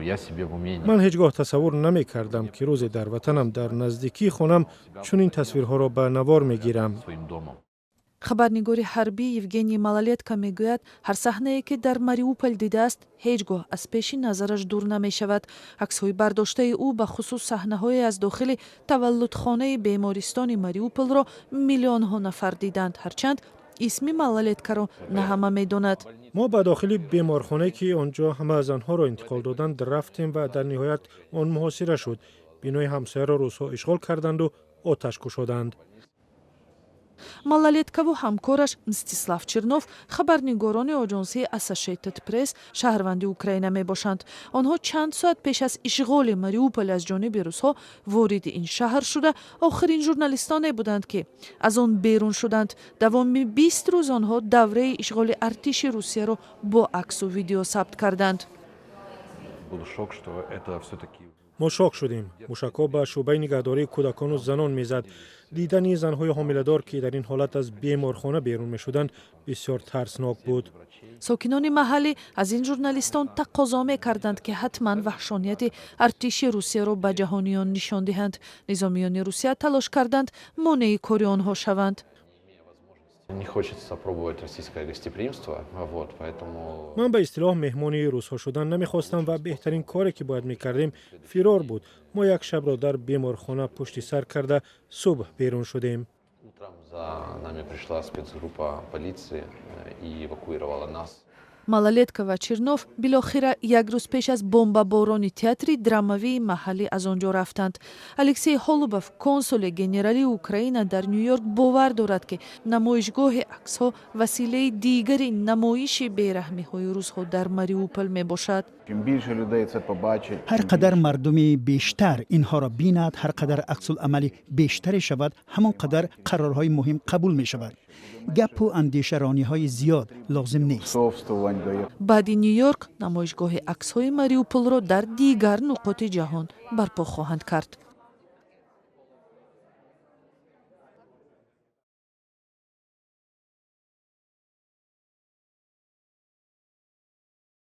Я себе в уме не Ман ҳеҷ гоҳ тасаввур намекардам, ки рӯзе дар ватанам, дар наздикии хонам чунин тасвирҳоро ба навор мегирам. Своим домом. Хабарнигори ҳарбӣ Евгений Малолетко мегӯяд, ҳар саҳнае, ки дар Мариуполь дидааст, ҳеҷ гоҳ аз пеши назараш дур намешавад. Аксҳои бардоштаи ӯ, бахусус саҳнаҳое аз дохили таваллудхонаи бемористони Мариуполро, миллионҳо нафар диданд, ҳарчанд исми Малолеткаро на ҳама медонад. Мо ба дохили беморхонае, ки он ҷо ҳама занҳоро интиқол доданд, рафтем ва дар ниҳоят он муҳосира шуд. Бинои ҳамсояро русҳо ишғол карданду оташ кушоданд. Малолеткову ҳамкораш Мстислав Чернов хабарнигорони оҷонсии Associated Press, шаҳрванди Украина мебошанд. Онҳо чанд соат пеш аз ишғоли Мариуполь аз ҷониби русҳо вориди ин шаҳр шуда, охирин журналистоне буданд, ки аз он берун шуданд. Давоми 20 рӯз онҳо давраи ишғоли артиши Русияро бо аксу видео сабт карданд. Был шок, что это все-таки Мо шок шудем. Мушакҳо ба шӯъбаи нигаҳдории кӯдакону занон мезад. Дидани занҳои ҳомиладор, ки дар ин ҳолат аз беморхона берун мешуданд, бисёр тарснок буд. Сокинони маҳаллӣ аз ин журналистон тақозо мекарданд, ки ҳатман ваҳшонияти артиши Русияро ба ҷаҳониён нишон диҳанд. Низомиёни Русия талош карданд монеи кори онҳо шаванд. Не хочется пробовать российское гостеприимство, вот, поэтому. Ман ба истилоҳ меҳмони русҳо шудан намехостам ва беҳтарин коре, ки бояд мекардем, фирор буд. Мо як шабро дар беморхона пушти сар карда, субҳ берун шудем. Утром за нами пришла спецгруппа полиции и эвакуировала нас. Малолетко ва Чернов билохира як рӯз пеш аз бомбаборони театри драмавии маҳаллӣ аз он ҷо рафтанд. Алексей Холубов, консули генералии Украина дар Ню Йорк, бовар дорад, ки намоишгоҳи аксҳо василаи дигари намоиши бераҳмиҳои русҳо дар Мариупол мебошад. Ҳар қадар мардуми бештар инҳоро бинад, ҳар қадар аксулъамали бештаре шавад, ҳамон қадар қарорҳои муҳим қабул мешавад. Гапу андешарониҳои зиёд лозим нест. Баъди Ню Йорк намоишгоҳи аксҳои Мариуполро дар дигар нуқоти ҷаҳон барпо хоҳанд кард.